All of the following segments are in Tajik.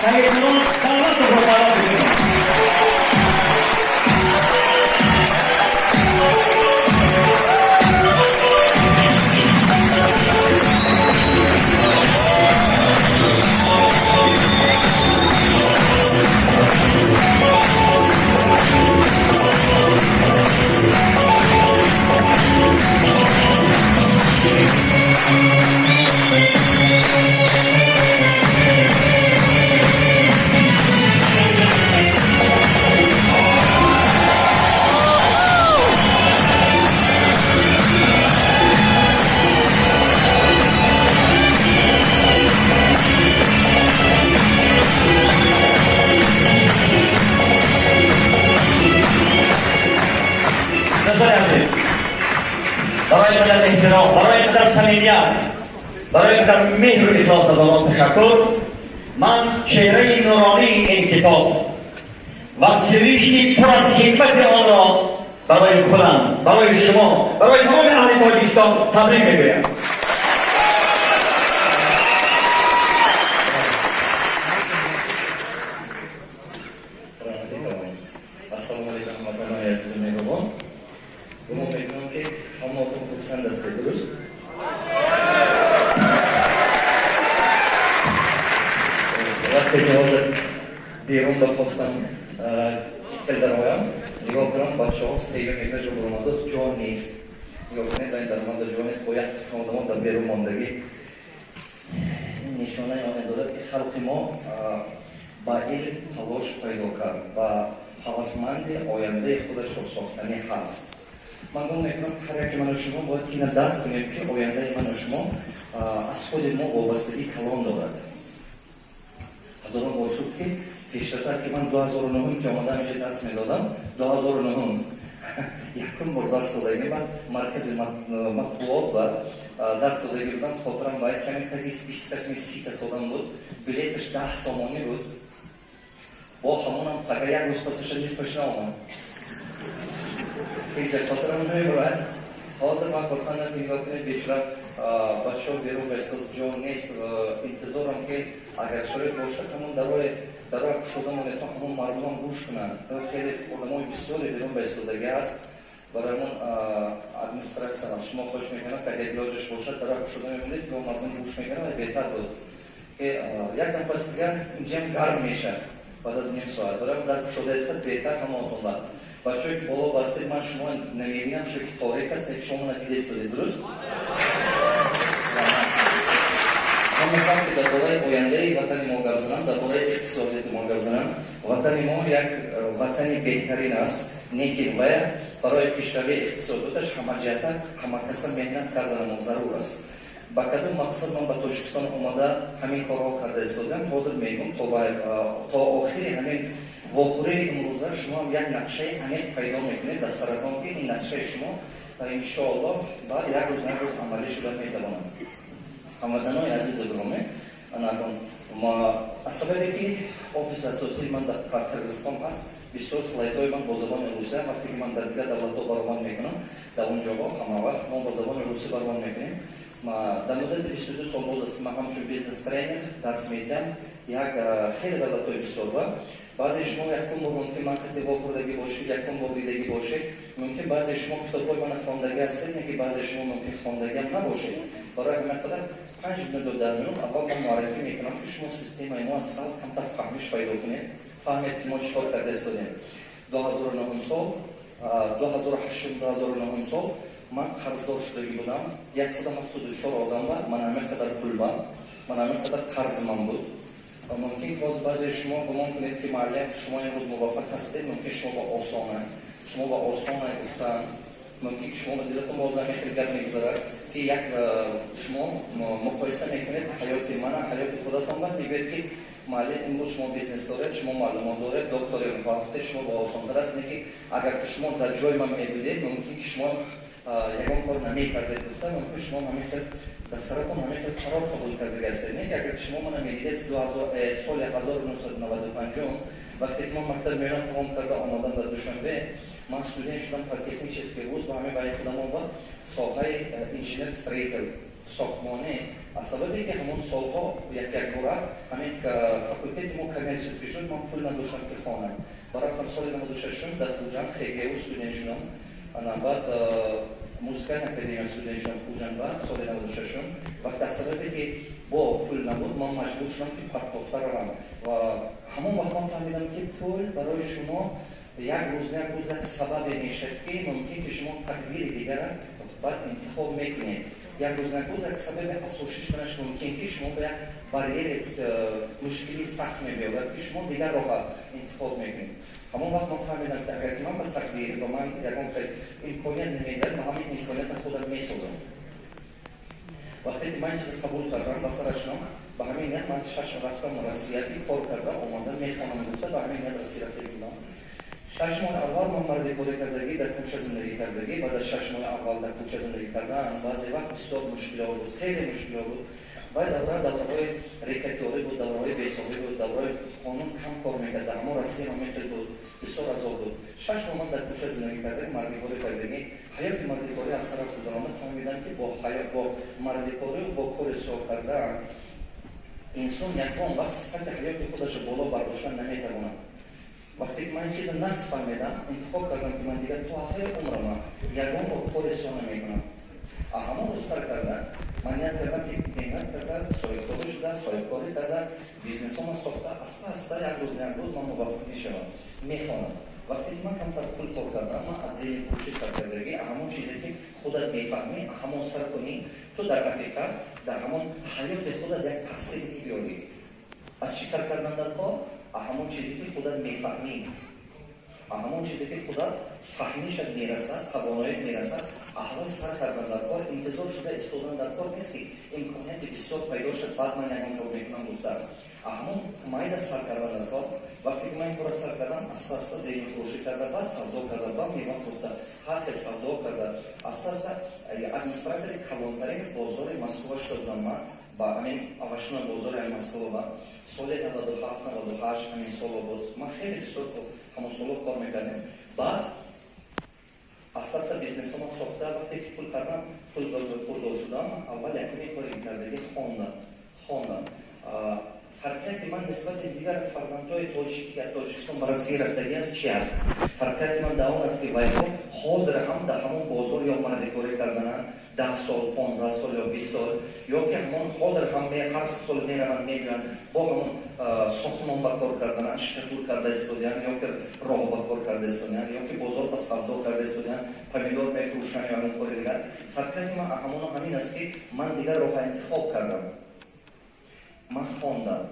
Саидмурод Давлатовро даъват мекунем. Дӯстони азиз, барои қадар эҳтиром, барои қадар самимият, барои қадар меҳру ихлос аз онон ташаккур. Ман чеҳраи нуронии ин китоб ва сиришти пур аз ҳикмати онро барои худам, барои шумо, барои тамоми аҳли Тоҷикистон табрик мегӯям. Ассалому алайкум, ҳамватанони азизу меҳрубон. Гумон мекунам, ки ҳамаатон хурсанд ҳастед, дуруст? Вақте ки ҳозир берун бахостам хел дароям, нигоҳ кунам, бачаҳо сеюм этажа буромадост, ҷо нест. Нигоҳ кунед, дар ин даромада ҷо нест, бо як қисм одамон дар берун мондагӣ. Ин нишонаи оне дорад, ки халқи мо ба илм талош пайдо кард ва ҳавасманди ояндаи худашро сохтанӣ ҳаст. Ман гумон мекунам, ҳар яке ману шумо бояд ина дарк кунем, ки ояндаи ману шумо аз худи мо вобастагии калон дорад. Ҳазорон бор шуд, ки пештартар, ки ман 2009-ум ки омадам, инҷа дарс медодам, 2009-ум якум бор дарс додагӣ, ман маркази матбуот ва дарс додагӣ будам. Хотирам ба ками таги 20 кас, 30 кас одам буд. Билеташ 10 сомонӣ буд. Бо ҳамонам агар як рӯз пасаша нисфаш наомад. Ҳеҷ хотирам намебурад. Ҳозир ман хурсандам, ки нигоҳ кунед, бечора бачаҳо берун баистоз, ҷо нест. Интизорам, ки агар шароит бошад, ҳамон дарои дарои кушода монед, то ҳамон мардумам гӯш кунанд. Хеле одамои бисёре берун баистодагӣ аст. Барои ҳамон администратсия аз шумо хоҳиш мекунам, ки агар илоҷаш бошад, дарои кушода мемонед, ки мардум гӯш мекунанд, ва беҳтар буд, ки як дам пас дигар инҷам гарм мешавад баъд аз ним соат. Барои дар кушода истад беҳтар ҳамаотон. Ба бачаҳое ки боло бастед, ман шумо намебинам, чунки торик аст, лекин шумо надида истодед, дуруст? Ман мехоҳам, ки дар бораи ояндаи ватани мо гап занам, дар бораи иқтисодияти мо гап занам. Ватани мо як ватани беҳтарин аст, лекин вая барои пешравии иқтисодиёташ ҳамаҷиҳата ҳамакаса меҳнат карданамо зарур аст. Ба кадом мақсад ман ба Тоҷикистон омада ҳамин корҳо карда истодам, ҳозир мегӯм. То охири ҳамин вохӯрии имрӯза шумо ҳам як нақшаи аниқ пайдо мекунед дар саратон, ки ин нақшаи шумо иншоаллоҳ баъд як рӯз, як рӯз амалӣ шуда метавонад. Ҳамватанои азизу гиромӣ, анакун аз сабабе ки офиси асосии ман дар Қирғизистон ҳаст, бисёр слайдҳои ман бо забони русия. Вақте ки ман дар дигар давлатҳо баромад мекунам, дар он ҷоҳо ҳама вақт мо бо забони русӣ баромад мекунем. Дар муддати 22 сол боз аст, ман ҳамчун бизнес тренер дарс медиҳам як хеле давлатҳои бисёр. Ва баъзе шумо якум бор мумкин ман қати вохӯрдагӣ бошед, якум бор дидагӣ бошед. Мумкин баъзе шумо китобҳои мана хондагӣ ҳастед, лекин баъзе шумо мумкин хондагиам набошед. Барои ҳамин қадар 5 минут дар миён аввал ман муаррифӣ мекунам, ки шумо системаи мо аз сал камтар фаҳмиш пайдо кунед, фаҳмед, ки мо чӣ кор карда истодем. 2009 сол, 2008, 2009 сол ман қарздор шудагӣ будам 174 одамба. Ман ҳамин қадар пул ба ман, ҳамин қадар қарзи ман буд. Мумкин боз баъзе шумо гумон кунед, ки муаллим, шумо имрӯз муваффақ ҳастед, мумкин шумо ба осона, шумо ба осона гуфтан. Мумкин ки шумо ба дилатон боз ҳамин хел гап мегузарад, ки як шумо муқоиса мекунед ҳаёти мана ҳаёти худатон ба, мегӯед, ки муаллим, имрӯз шумо бизнес доред, шумо маълумот доред, доктори ҳастед, шумо ба осонтар аст. Не ки агар шумо дар ҷои ман мебудед, мумкин ки шумо ягон кор намекардед гуфта, мумкин шумо ҳамин хел дар саратон ҳамин хел қарор қабул кардага ҳастед. Не ки агар шумо мана медидед соли 1995, вақте ки ман мактаби миёна тамом карда омадам дар Душанбе, ман студент шудам политехнический вуз ва ҳамин барои худамон ба соҳаи инженер строитель. Сохтмонӣ, аз сабабе ки ҳамон солҳо як-якбора ҳамин факултети мо коммерческий шуд, ман пул надоштам ки хонам. Барафтам соли 96 дар Хуҷанд ХГУ студент шудам. Ана баъд музыкальная академия студент шудам Хуҷанд ба соли 96. Вақте аз сабабе ки бо пул набуд, ман маҷбур шудам ки партофта равам. Ва ҳамон вақт ман фаҳмидам, ки пул барои шумо як рӯз як сабабе мешавад, ки мумкин ки шумо тақдири дигара баъд интихоб мекунед. Як рӯз як сабаби асосӣ шуданаш мумкин, ки шумо ба як барьери мушкили сахт мебиёрад, ки шумо дигар роҳа интихоб мекунед. Ҳамон вақт ман фаҳмидам, ки агар ки ман ба тақдир ба ман ягон хел имконият намедиҳад, ман ҳамин имкониятро худам месозам. Вақте ки ман чиза қабул кардам, ба сарашном ба ҳамин ният ман шаш рафтам Россия, ки кор кардам, омадам, мехонам гуфта, ба ҳамин ният Россия рафта будам. 6 моҳи аввал ман мардикорӣ кардагӣ, дар кӯча зиндагӣ кардагӣ. Баъд аз 6 моҳи аввал дар кӯча зиндагӣ кардан баъзе вақт бисёр мушкилиҳо буд, хеле мушкилиҳо буд. Баъд давра давраҳои рэкетёрӣ буд, давраҳои бесоҳибӣ буд, давраҳои қонун кам кор мекард. Дар ҳамон Россия ҳам буд, бисёр азоб буд. 6 моҳ ман дар кӯча зиндагӣ кардагӣ, мардикорӣ кардагӣ, ҳаёти мардикорӣ аз сара гузаронда, фаҳмидам, ки бо ҳаёт, бо мардикорӣ, бо кори сиёҳ кардан инсон ягон вақт сифати ҳаёти худашро боло бардоштан наметавонад. Вақте ки ман ин чиза нақс фаҳмидам, интихоб кардам, ки ман дигар то охири умрама ягон бор кори сиёҳ намекунам. А ҳамон рӯз сар карда ман ният кардам, ки меҳнат карда, соҳибкорӣ шуда, соҳибкорӣ карда, бизнесома сохта, аста аста як рӯз ман муваффақ мешавам, мехонам. Вақте ки ман камтар пул кор кардам, ман аз зери фурӯшӣ сар кардагӣ. Ҳамон чизе ки худат мефаҳмӣ, ҳамон сар кунӣ, ту дар ҳақиқат дар ҳамон ҳаёти худат як таъсир мебиёрӣ. Аз чӣ сар кардан дар кор? Ҳамон чизе ки худат мефаҳмӣ, ҳамон чизе ки худат фаҳмишат мерасад, тавоноият мерасад, аҳвол сар кардан дар кор. Интизор шуда истодан дар кор нест, ки имконияти бисёр пайдо шуд, баъд ман ягон кор мекунам гуфта. Ҳамон майда сар кардан дар кор. Вақте ки ман ин кора сар кардам, аста аста зеҳнфурӯшӣ карда, баъд савдо карда, баъд мева фурӯхта, ҳар хел савдо карда, аста аста администратори калонтарини бозори Москва шудам ман, ба ҳамин овощной бозори Москва. Соли 97, 98 ҳамин соло буд. Ман хеле бисёр ҳамон соло кор мекардем. Баъд аста аста бизнесома сохта, вақте ки пул кардам, пулдор шудам, аввал якуми кори кардагӣ хондам. Фарқияти ман нисбати дигар фарзандҳои тоҷик, ки аз Тоҷикистон ба Россия рафтагӣ аст, чи аст? Фарқияти ман дар он аст, ки вайҳо ҳозир ҳам дар ҳамон бозор ё мардикорӣ кардананд 10 сол, 15 сол ё 20 сол, ё ки ҳамон ҳозир ҳам ҳар сол мераванд, мебиёнд, бо ҳамон сохтмон ба кор кардананд, штукатур карда истодиянд, ё ки роҳ ба кор карда истодиянд, ё ки бозор ба савдо карда истодиянд, помидор мефурӯшанд ё ҳамон кори дигар. Фарқияти ман ҳамоно ҳамин аст, ки ман дигар роҳа интихоб кардам, ман хондам.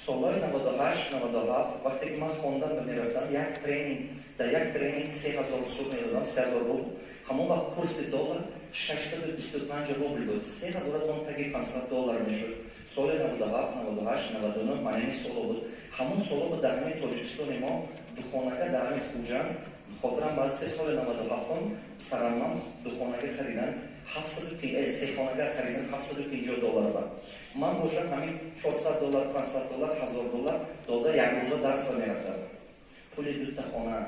Солҳои 98, 97, вақте ки ман хондам ба мерафтам, як тренинг, дар як тренинг 3000 сум медодам, 3000 рубл. Ҳамон вақт курси доллар 625 рубл буд. 3000 он таги 500 доллар мешуд. Соли 97, 98, 99, мана ин соло буд. Ҳамон соло буд, дар ҳамин Тоҷикистони мо духонага, дар ҳамин Хуҷанд, хотирам бас, ки соли 97-ум сарамам духонага харидан, сехонага харидан 750 доллар ба. Ман бошам ҳамин 400 доллар, 500 доллар, 1000 доллар дода, як рӯза дарс ба мерафтам, пули дута хона.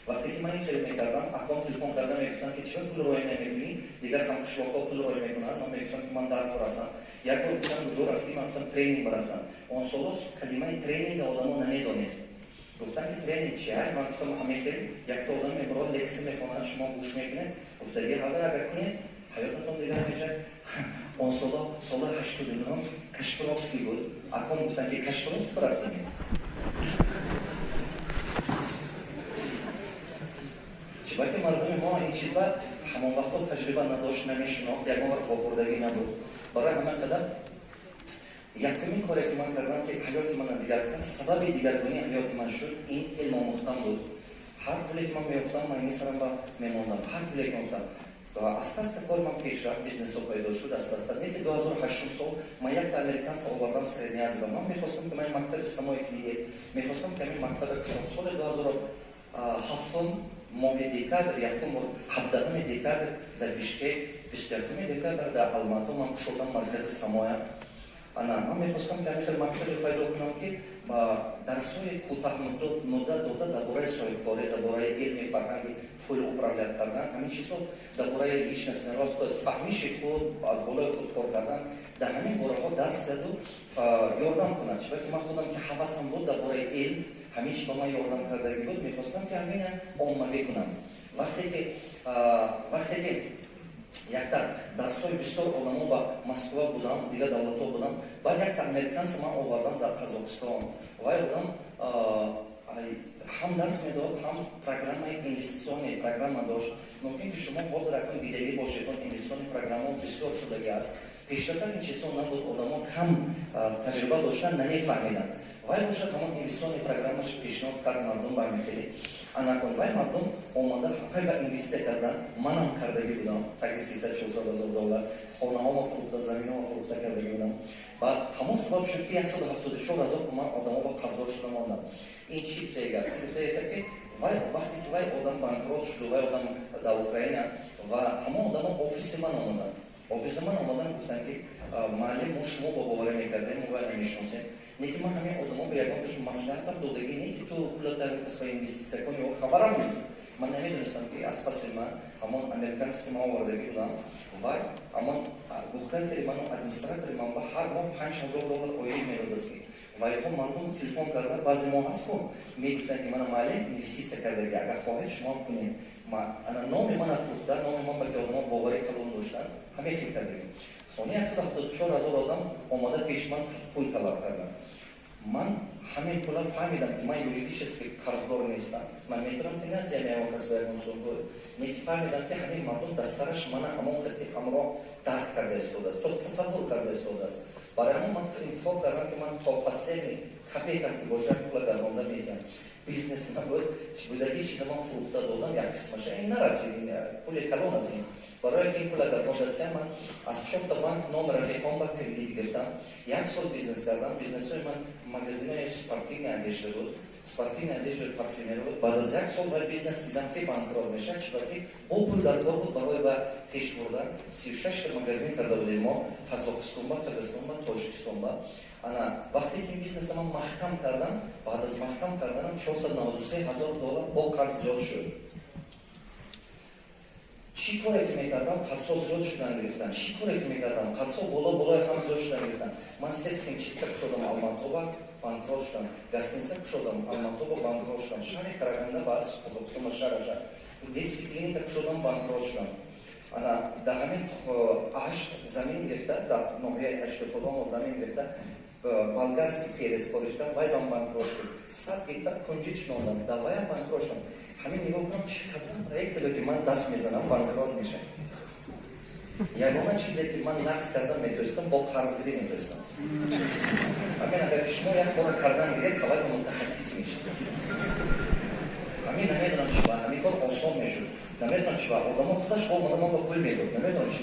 Вақте ки ман ин хеле мекардам, аком телефон карда мегуфтанд, ки чиба пул роя намекунӣ, дигар ҳамқишлоқҳо пул роя мекунанд. Ман мегуфтам, ки ман дарс рафтам. Як бор гуфтам: «Куҷо рафтӣ?» Ман гуфтам: «Тренинг рафтам». Он соло калимаи тренинг одамо намедонист. Гуфтанд, ки тренинг чи ай? Ман гуфтам: «Ҳамин хел якта одам мебарод, лексия мехонад, шумо гӯш мекунед, гуфтаги ҳава агар кунед, ҳаётатон дигар мешавад». Он соло, соли 89, Кашпировский буд. Аком гуфтанд, ки Кашпировский рафтем. Чибаки мардуми мо ин чизба ҳамон вақтҳо таҷриба надошт, намешинохт, ягон вақт вохӯрдагӣ набуд. Барои ҳамин қадар якумин коре ки ман кардам, ки ҳаёти мана дигар кард, сабаби дигаргунии ҳаёти ман шуд, ин илм омӯхтан буд. Ҳар пуле ки ман меёфтам, ман ин сарам ба мемондам. Ҳар пуле ки меёфтам, аста аста кори ман пеш рафт, бизнесо пайдо шуд аста аста. Неки 2008 сол ман якта американца овардам Средняя Азия. Ман мехостам, ки ман мактаби самои клиент мехостам, ки ҳамин мактаба кушом. Соли 2007 моҳи декабр, якум, 17 декабр дар Бишкек, 21 декабр дар Алмато ман кушодам маркази Самоя. Ана ман мехостам, ки ҳамин хел мактабе пайдо кунам, ки Ба дарсҳои кӯтоҳмуддат дода дар бораи соҳибкорӣ, дар бораи илми фарҳанги пул управлять кардан, ҳамин чизҳо, дар бораи личностный рост, то есть фаҳмиши худ, аз болои худ кор кардан, дар ҳамин бораҳо дарс даду ёрдам кунад. Чунки ман худам ки ҳавасам буд дар бораи илм, ҳамин чи ба ман ёрдам кардагӣ буд, мехостам, ки ҳамина оммавӣ кунам. Вақте ки якта дарсҳои бисёр одамо ба Москва будам, дигар давлатҳо будам, баъд якта американца ман овардам дар Қазоқистон. Вай одам ҳам дарс медод, ҳам программаи инвестиционный программа дошт. Мумкин ки шумо ҳозир акун дидагӣ бошед, он инвестиционный программаҳо бисёр шудагӣ аст. Пештартар ин чизҳо набуд, одамо кам таҷриба доштан, намефаҳмиданд. Вай бошад, ҳамон инвестиционный программаш пешниҳод кард мардум ба мехеле. Анакун вай мардум омада ҳаққай ба инвеститсия кардан. Манам кардагӣ будам, таги 300-400 ҳазор доллар хонаҳома фурӯхта, заминҳома фурӯхта кардагӣ будам. Ва ҳамон сабаб шуд, ки 174 ҳазор ман одамо ба қарздор шуда мондам. Ин чӣ гуфтаи гап? Гуфтаи ки вай вақте ки вай одам банкрот шуду, вай одам дар Украина, ва ҳамон одамо офиси ман омаданд. Офиси ман омадан, гуфтанд, ки муаллим, мо шумо бо боварӣ мекардем, мо вай намешиносем. Неки ман ҳамин одамо ба ягонташ маслиҳатам додагӣ не, ки ту пулата инвеститсия кун, ё хабарам нест. Ман намедонистам, ки аз паси ман ҳамон американец, ки ман овардагӣ будам, вай ҳамон бухгалтери ману администратори ман ба ҳар моҳ 5000 доллар оилӣ медодаст, ки вайҳо мардум телефон карда, баъзе мо ҳасту мегуфтанд, ки мана муаллим инвеститсия кардаги, агар хоҳед, шумо кунед. Ана номи мана фурӯхта, номи ман ба ки одамо боварӣ калон доштанд, ҳамин хел кардаги. Сони 174 ҳазор одам омада пеши ман пул талаб карданд. Ман ҳамин пула фаҳмидам, ки ман юридически қарздор нестам, ман метавонам, ки натиям ягон кас ба ягон сум пул. Неки фаҳмидам, ки ҳамин мардум дар сараш мана ҳамон хати ҳамроҳ дарк карда истодааст, то тасаввур карда истодааст. Барои ҳамон ман интихоб кардам, ки ман то последний копейкам ки бошад, пула гардонда метиҳам. Бизнес набуд, будагӣ чиза ман фурӯхта додам як қисмаша. Ин нарасид, пули калон аст ин. Барои ки ин пула гардонда тиҳам, ман аз чорта банк номи рафиқон ба кредит гирифтам. Як сол бизнес кардам. Бизнесҳои ман магазинои спортивная одежда буд, спортивная одежда, парфюмерия буд. Баъд аз як сол вай бизнес дидам, ки банкрот мешавад, чунки бо пул дар кор буд барои ба пеш бурдан. 36-та магазин карда будем мо Қазоқистонба, Қирғизистонба, Тоҷикистонба. Ана вақте ки ин бизнеса ман маҳкам кардам, баъд аз маҳкам карданам 493 ҳазор доллар бо қарз зиёд шуд. Чӣ коре ки мекардам, қарзҳо зиёд шудан гирифтанд. Чӣ коре ки мекардам, қарзҳо боло болои ҳам зиёд шудан гирифтанд. Ман се химчистка кушодам Алматоба, банкрот шудам. Гостиница кушодам Алматоба, банкрот шудам. Шаҳри Караганда, баъз Қазоқистон шаҳр, детский клиника кушодам, банкрот шудам. Ана дар ҳамин Ашт замин гирифта, дар ноҳияи Аштикодомо замин гирифта, болгарский перец коришдам, вай бам банкрот шуд. 100 гектар кунҷит шинондам, дар ваям банкрот шудам. Ҳамин нигоҳ кунам, чӣ кадом проектеро ки ман даст мезанам, банкрот мешавам. Ягона чизе ки ман нақс кардан метавонистам, бо қарзгирӣ метавонистам. Ҳамин агар шумо як кора кардан гиред, ҳавай ба мутахассис мешавед. Ҳамин намедонам чи ба ҳамин кор осон мешуд, намедонам чи ба одамо худаш омада ман ба пул медод, намедонам чи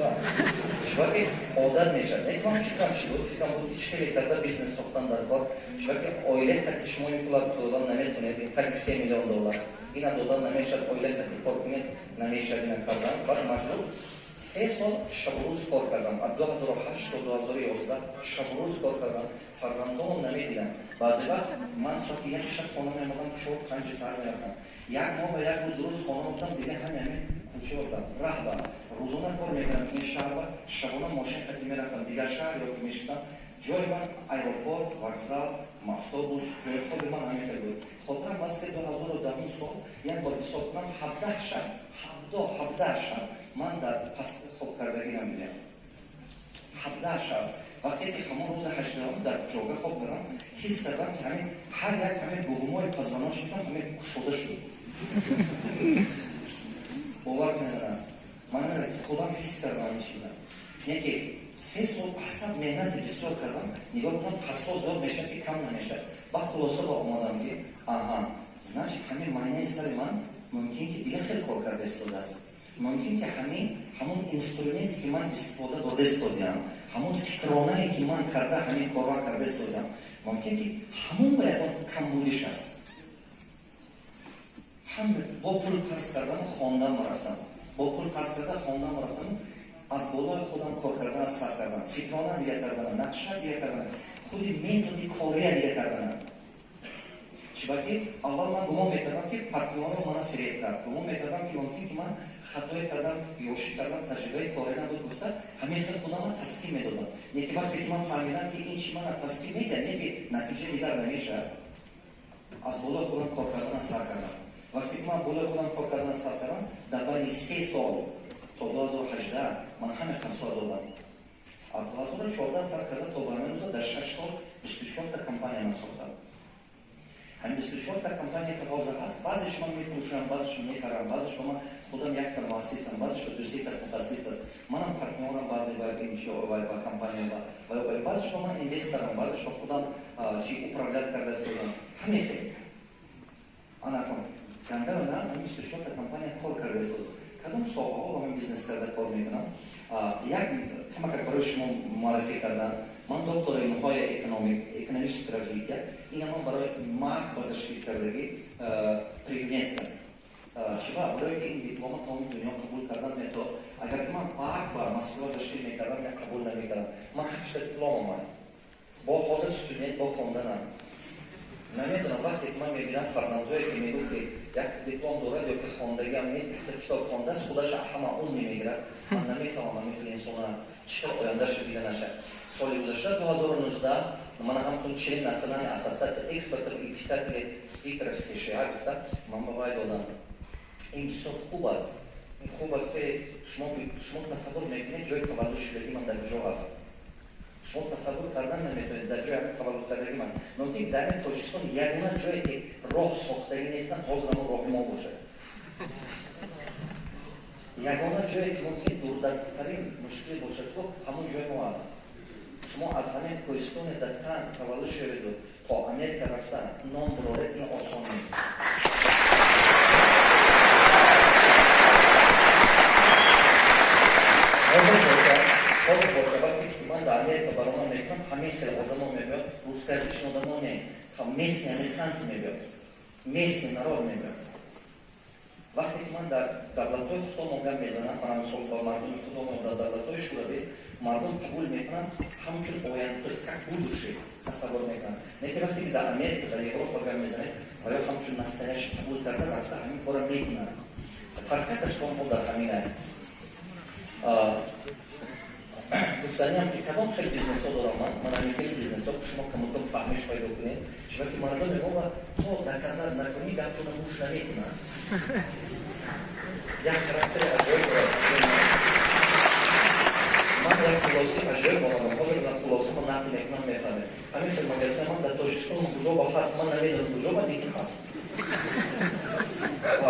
ба ки одат мешавад. Не, ман фикрам чи буд? Фикрам буд, ки чӣ хеле карда бизнес сохтан дар кор, чиба ки оила қати шумо ин пула додан наметавонед. Ин таги 3 миллион доллар ина додан намешавад, оила қати кор кунед, намешавад ина кардан. Баъд маҷбур 3 сол шабурӯз кор кардам, аз 2008 то 2011 шабурӯз кор кардам. Фарзандонам намедидам. Баъзе вақт ман соати 1 шаб хона меомадам, 4-5 саҳар мерафтам. Як моҳ ва як рӯз рӯз хона будам, дига ҳамин кӯча будам, раҳба. Рӯзона кор мекардам ин шаҳрба, шабона мошин қати мерафтам дигар шаҳр ё ки мешистам. Ҷои ман аэропорт, вокзал, автобус, ҷои хоби ман ҳамин хел буд. Хотирам аст, ки 2010 сол як бор ҳисоб кунам, 17 шаб, 17 шаб ман дар паст хоб кардагӣ намедиҳам, 17 шаб. Вақте ки ҳамон рӯзи 18-ум дар ҷога хоб кардам, ҳис кардам, ки ҳамин ҳар як ҳамин буғумои позвоночникам ҳамин кушода шуд. Бовар кунед, ман худам ҳис кардам ин чиза. Неки 3 сол асаб меҳнати бисёр кардам. Нигоҳ кунам, қарзҳо зиёд мешавад, ки кам намешавад. Ба хулоса ба омадам, ки аҳа, значит, ҳамин майнаи сари ман мумкин ки дигар хел кор карда истодааст. Мумкин ки ҳамин ҳамон инструменте, ки ман истифода дода истодиам, ҳамон фикронае, ки ман карда ҳамин корро карда истодиам, мумкин ки ҳамон ба ягон камбудиш аст. Ҳам бо пул қарз кардану хондан рафтам, бо пул қарз карда хондан рафтам, аз болои худам кор кардан сар кардам, фикрона дигар кардана, нақша дигар кардана, худи методи кория дигар кардана. Чунки аввал ман гумон мекардам, ки партнёро мана фиреб кард, гумон мекардам, ки мумкин ки ман хатое кардам, ёшӣ кардам, таҷрибаи корӣ набуд, гуфта, ҳамин хел худама таскин медодам. Не ки вақте ки ман фаҳмидам, ки ин чи мана таскин медиҳад, не ки натиҷа дигар намешавад, аз болои худам кор кардана сар кардам. Вақте ки ман болои худам кор кардана сар кардам, дар байни 3 сол то 2018 ман ҳама қарзҳоро додам. Аз 2014 сар карда то ба ҳамин рӯза дар 6 сол 24-та компания ман сохтам. Ҳамин 24-та компания, ки ҳозир ҳаст, баъзеш ман мефурӯшам, баъзеш мехарам, баъзеш ман худам якта муассисам, баъзеш ду-се кас мутахассис аст, манам партнёрам, баъзе ба компания, баъзеш ман инвесторам, баъзеш худам чи управлять карда истодам. Ҳамин хел анакон гандара аз ҳамин 24-та компания кор карда истодааст. Кадом соҳаҳо ман бизнес карда кор мекунам, як камакак барои шумо муаррифӣ кардан. Ман доктори илмҳои экономическое развитие. Ина ман барои МАК ба защита кардагӣ при ЮНЕСКО. Чиба? Барои ки ин диплома тамоми дунё қабул кардан метавад. Агар ки ман ПАК ба Москва защита мекардам, я қабул намекардам. Ман ҳашта диплом омад, бо ҳозир студент, бо хонданам. Намедонам, вақте ки ман мебинам фарзандҳое, ки мегӯ, ки як диплом дорад ё ки хондагиам нест, гуфта, китоб хондааст, худаш ҳама ум мегирад, ман намефаҳмам ин хел инсона чӣ хел ояндаша дида нашад. Соли гузашта, 2019, ман ҳамчун член Национальной ассоциации экспертов и писателей, спикеров США, гуфта, ман ба вай додам. Ин бисёр хуб аст. Ин хуб аст, ки шумо тасаввур мекунед, ҷои таваллуд шудагӣ ман дар куҷо аст. Шумо тасаввур кардан наметавонед дар ҷои таваллуд кардагӣ ман. Мумкин дар ин Тоҷикистон ягона ҷое, ки роҳ сохтагӣ нестанд, ҳозир ҳамон роҳи мо бошад. Ягона ҷое, ки мумкин дурдасттарин мушкил бошад, ку ҳамон ҷои мо аст. Шумо аз ҳамин кӯҳистони дар тан таваллуд шаведу то Америка рафтан, ном буроред, ин осон нест. Ҳозир боша, вақте ки ман дар Америка баромад мекунам, ҳамин хел одамо мебиёд, русскоязычный одамо не, местный американцы мебиёд, местный народ мебиёд. Вақте ки ман дар давлатҳои худомон гап мезанам, ман мисол ба мардуми худомон, дар давлатҳои Шӯравӣ мардум қабул мекунанд ҳамчун оянда, то есть как будущее тасаввур мекунанд. Лекин вақте ки дар Америка, дар Европа гап мезанед, ва ё ҳамчун настоящий қабул карда, рафта ҳамин кора мекунанд. Фарқияташ онҳо дар ҳамин аст. Гуфтаниам, ки кадом хел бизнесҳо дорам ман. Ман ҳамин хели бизнесҳо, ки шумо камокон фаҳмиш пайдо кунед. Чунки мардуми мо то доказать накунӣ, гаптона гӯш намекунанд. Як характери аҷоиб дорад. Ман як хулоси аҷоиб омадам. Ҳозир дар хулоса ман нақл мекунам, мефаҳмед. Ҳамин хел магазин ман дар Тоҷикистон куҷо ба ҳаст, ман намедонам куҷо ба, лекин ҳаст,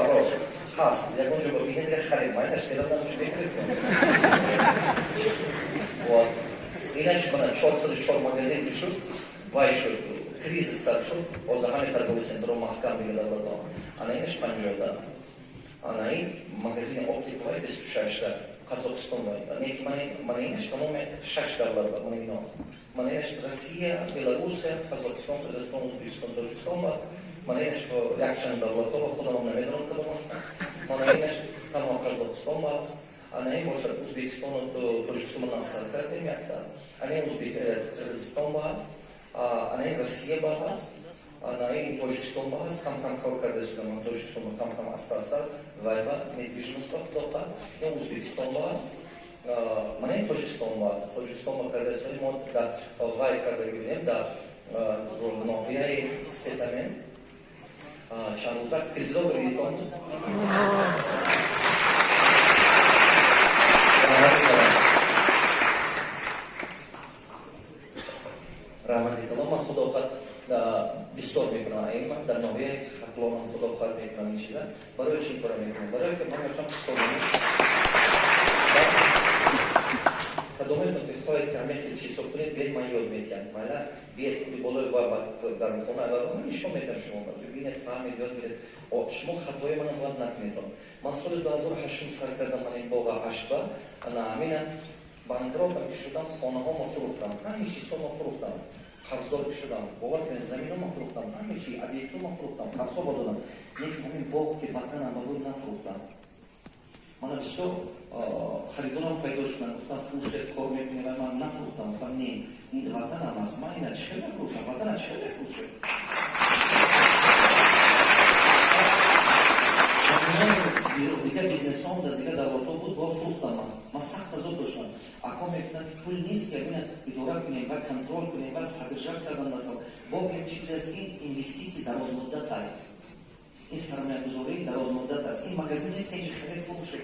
рост ҳаст. Ягон ҷо ба бинед, харид майнаш селатам мекунед. Вот инаш мана 404 магазин ки шуд, вай шуд, кризис сар шуд. Ҳозир ҳамин торговый центрро маҳкам дига давлатҳо. Ана инаш 50-та, ана ин магазини оптиковай 26-та Қазоқистон. Мана инаш тамоми шаш давлат. Мана ино, мана инаш Россия, Белоруссия, Қазоқистон, Қирғизистон, Ӯзбекистон, Тоҷикистон. Ва мана инаш якчанд давлатҳо ва худамам намедонам кадомашон. Мана инаш танҳо Қазоқистон аст. Ана ин бошад Ӯзбекистону Тоҷикистон насар кардем якта. Ана ин Қирғизистон ба аст, ана ин Россия ба аст, ана ин Тоҷикистон ба аст. Кам кам кор карда истодам Тоҷикистон, кам кам, аста аста вайба недвижимость ба худоқа. Ин Ӯзбекистон ба аст, мана ин Тоҷикистон ба аст. Тоҷикистон ба карда истодем мо, дар вай карда гирем, дар ноҳияи Спитамен. Чанд рӯза телевизор гирифтон. Раҳмати калом. Ман худо хоҳад бисёр мекунам. Ман дар ноҳияи Хатлонам, худо хоҳад, мекунам ин чиза. Барои чӣ ин кора мекунам? Барое ки ман мехоҳам ҳисобонӣ. Кадометон ки хоҳед, ки ҳамин хел чиз ҳисоб кунед, биед, ман ёд метиҳам. Майла, биед болои гармхона, ман нишон метиҳам шумо, бинед, фаҳмед, ёд гиред. Шумо хатои мана бояд накунедон. Ман соли 2008 сар кардам ман ин боға ҳаштба. Ана ҳамина банкротам ки шудам, хонаҳома фурӯхтам, ҳамин чизҳома фурӯхтам, қарздор ки шудам, бовар кунед, заминома фурӯхтам, ҳамин чи объектома фурӯхтам, қарзҳо ба додам. Лекин ҳамин боғ, ки ватанам ба буд, нафурӯхтам. Мана бисёр харидорам пайдо шуданд, гуфтам, фурӯшед, кор мекунем. Ва ман нафурӯхтам. Гуфтам, не, ин ватанам аст, ман ина чӣ хел мефурӯшам? Ватана чӣ хел мефурӯшед? Дигар бизнесҳом дар дигар давлатҳо буд ва фурӯхтам. Ман сахт азоб доштам. Ако мекунад, ки пул нест, ки ягона идора кунем ва контроль кунем ва содержать кардан накор. Боғ як чизе аст, ки инвеститсия дарозмуддат аст, ин сармоягузории дарозмуддат аст. Ин магазин нест, ки харид фурӯше.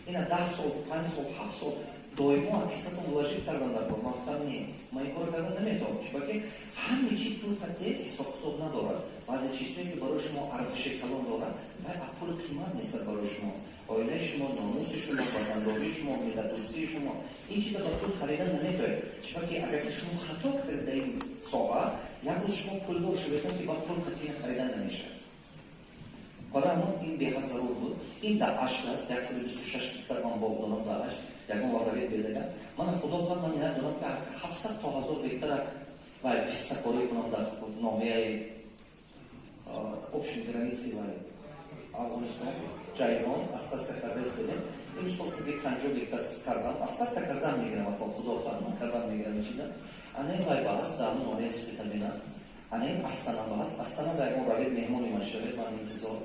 Ина 10 сол, 5 сол, 7 сол доимо кисатон вложить кардан дар кор. Ман гуфтам: не, ман ин корро кардан наметавонам, чунки ҳаме чи пул қадде ҳисоб-китоб надорад. Баъзе чизҳое, ки барои шумо арзиши калон дорад, вай аз пул қимат нестад барои шумо: оилаи шумо, номуси шумо, ватандории шумо, миллатдӯстии шумо. Ин чиза ба пул харидан наметавонед, чунки агар ки шумо хато кардед дар ин соҳа, як рӯз шумо пулдор шудетон, ки ба пул қатъиян харидан намешавад. Барои ҳамон ин беҳад зарур буд. Ин дар Ашт аст, 126 гектар ман боғ дорам дар Ашт. Ягон вақт бедагам мана, худо хоҳад, ман ният дорам, ки 700 то 1000 гектара вай пистакорӣ кунам дар ноҳияи общей границы вай Афғонистон, Ҷайҳон. Аста-аста карда истодем. Имсол ки 50 гектар кардам, аста-аста кардан мегирам. Ако худо хоҳад, ман кардан мегирам ин чиза. Ана ин вай ба аст, дар ноҳияи Спитамен аст. Ана ин Астана ба аст. Астана ба ягон равед, меҳмони ман шавед, ман интизор.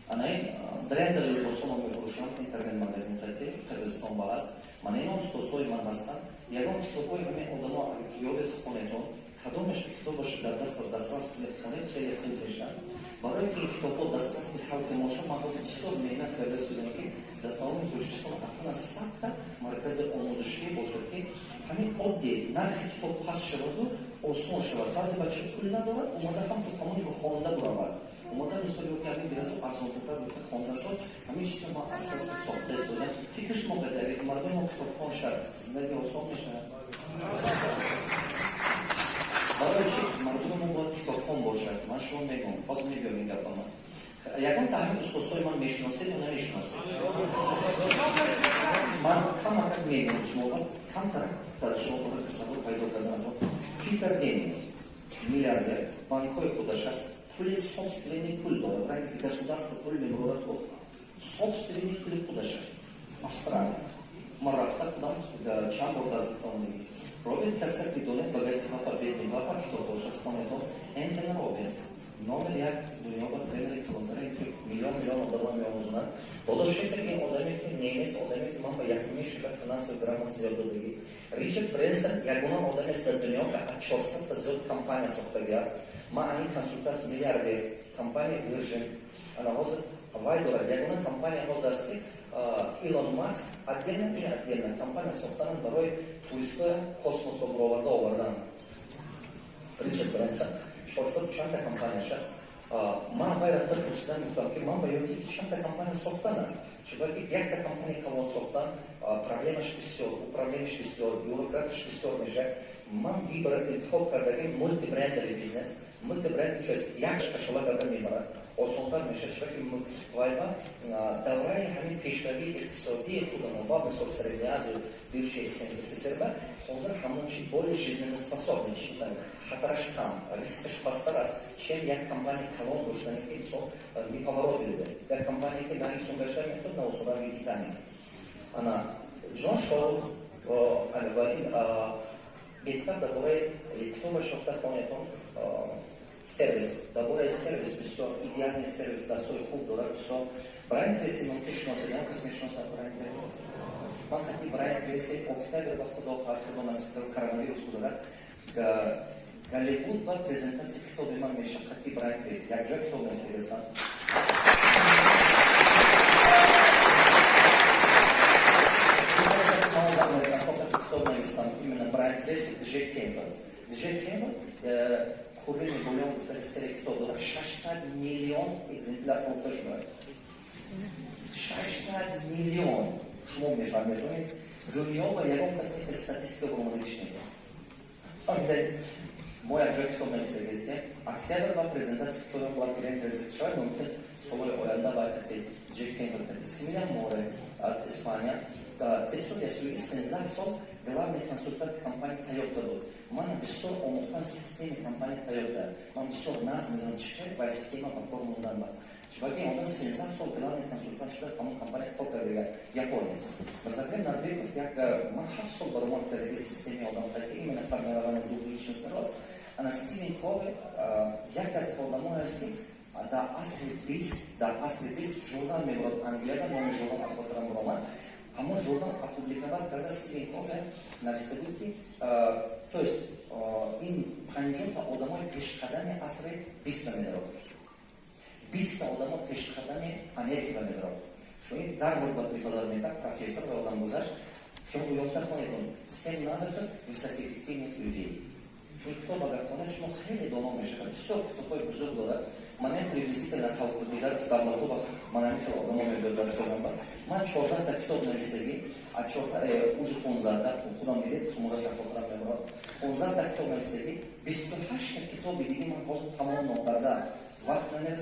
Ана ин бренди либосомо мефурӯшам, интернет магазин қати Қирғизистон ба аст. Мана ино устозҳои ман ҳастанд. Ягон китобҳои ҳамин одамо агар ки ёбед, хонетон. Кадомеш китобаш дар даст дастрас кунед, хонед, хеле хуб мешавад. Барои ки ин китобҳо дастраси халқи мо шуд, ман ҳозир бисёр меҳнат карда истодам, ки дар тамоми Тоҷикистон ақаллан 100-та маркази омӯзишӣ бошад, ки ҳамин оддӣ нархи китоб паст шаваду осон шавад. Баъзе бача пул надорад, омада ҳам ту ҳамон ҷо хонда буравад, омада мисол ё ки ҳамин гираду арзонтартар гуфта хонда шуд. Ҳамин чизо ман аста-аста сохта истодам. Фикри шумо кард, агар мардуми мо китобхон шавад, зиндагӣ осон мешавад? Барои чи мардуми мо бояд китобхон бошад? Ман шумо мегӯм, ҳозир мебиём ин гапа. Ман ягон та ҳамин устозҳои ман мешиносед ё намешиносед? Ман камакак мегӯм шумо, камтар шумо барои тасаввур пайдо карданатон. Питер Деннингс, миллиардер, банкҳои худаш аст, пули собственный пул дорад, ранги государство пул мебурад, то собственный пули худаша. Австралия ман рафта худам чанд бор дастгоҳ. Роберт Кийосаки донед, «Богатый папа, бедный папа» китобҳош хонедон. Энтони Робинс, номер як дунё ба тренери калонтаре, ки миллион миллион одамон меомӯзонанд. Бодо Шефер, ин одаме, ки немец, одаме, ки ман ба якумин шуда финансовый грамотность ёд додагӣ. Ричард Брэнсон ягона одамест дар дунё, ки аз 400-та зиёд компания сохтагӣ аст. Ман ин консультант, миллиардер, компания Virgin ана ҳозир вай дорад. Ягона компания ҳозир аст, ки Илон Маск отдельно и отдельно компания сохтананд барои туристҳоя космосро буроварда овардан. Ричард Брэнсон 400 чандта компанияш аст. Ман вай рафта пурсидан, гуфтам, ки ман ба ёди чандта компания сохтанам, чунки якта компания калон сохтан проблемаш бисёр, управление ш бисёр, бюрократиш бисёр мешавад. Ман выбор, интихоб кардаги мультибрендовый бизнес. Мультибренд чист? Як кашола карда мебарад, осонтар мешавад, чунки вайба давраи ҳамин пешравии иқтисодии худамо ба мисол Средняя Азия, бывший СССР, ба ҳозир ҳамон чи более жизнеспособный, чи хатараш кам, рискаш пасттар аст, чем як компания калон доштане, ки мисол неповоротливый, як компания, ки на исон гашта метавонад, на осонранги Титаник. Ана Ҷон Шоу ва ин беҳтар дар бораи китобаш ёфта хонетон. Сервис, дар бораи сервис бисёр идеальный сервис, дарсҳои хуб дорад бисёр. Брайан Трейси мумкин шиносед, ям кас мешиносад Брайан Трейси? Ман қати Брайан Трейси октябр ба, худо хоҳад, худо насиб, коронавирус гузарад, Голливуд ба презентатсия китоби ман мешавад. Қати Брайан Трейси якҷоя китоб нависидастанд. Китоб навистам именно Брайан Трейси, Джек Кенфилд. Джек Кенфилд «Куриный бульон» гуфтани серия китоб дорад, 600 миллион экземпляр фурӯхта шудааст. 600 миллион! Шумо мефаҳмед, дунё ба ягон кас ин статистика баромадагиш нест. Фаҳмидаед? Мо якҷоя китоб нависидагистем. Октябр ба презентатсия китобам бояд гирем, шояд мумкин солҳои оянда ба кати Джек Кенфилд. Кати Симилиан Море аз Испания, Тетсуя Ясуи, 13 сол главный консультант компания Тойота буд. Ман бисёр омӯхтан системи компания Тойота. Ман бисёр нағз медонам, чӣ хел ва система ба кор мондан. Ба чунки одам 13 сол главный консультант шуда, ҳамон компания кор кардага, японец. Мирзакрим Нарбеков, як ман 7 сол баромад кардаги системи одам ки именно формирование дух личности, рост. Ана Стивен Кови як аз одамое аст, ки Дар асри 20 журнал мебурад Англияда, номи журнал аз хотирам буромад. Ҳамон журнал опубликовать карда, Стивен Кови нависта буд, ки, то есть, ин 50-та одамои пешқадами асри 20-а медарод, 20-та одамо пешқадами Америка медарод. Шо ин Гарвард ба преподавать мекард, профессор ва одам гузашт. Китобу ёфта хонедон, «Семь навыков высокоэффективных людей». Ин китоб агар хонед, шумо хеле доно мешавад. Бисёр китобҳои бузург дорад. Манам приблизительно халқу дигар давлатҳо ва манами хеле одамо мебиёд дар солонба. Ман 14-та китоб навистагӣ, а чорда уже 15-та, худам дидед, шумораша хотирам мебарад. 15-та китоб навистагӣ, 28-та китоби диги ман ҳозир тамом нокарда, вақт намерасад.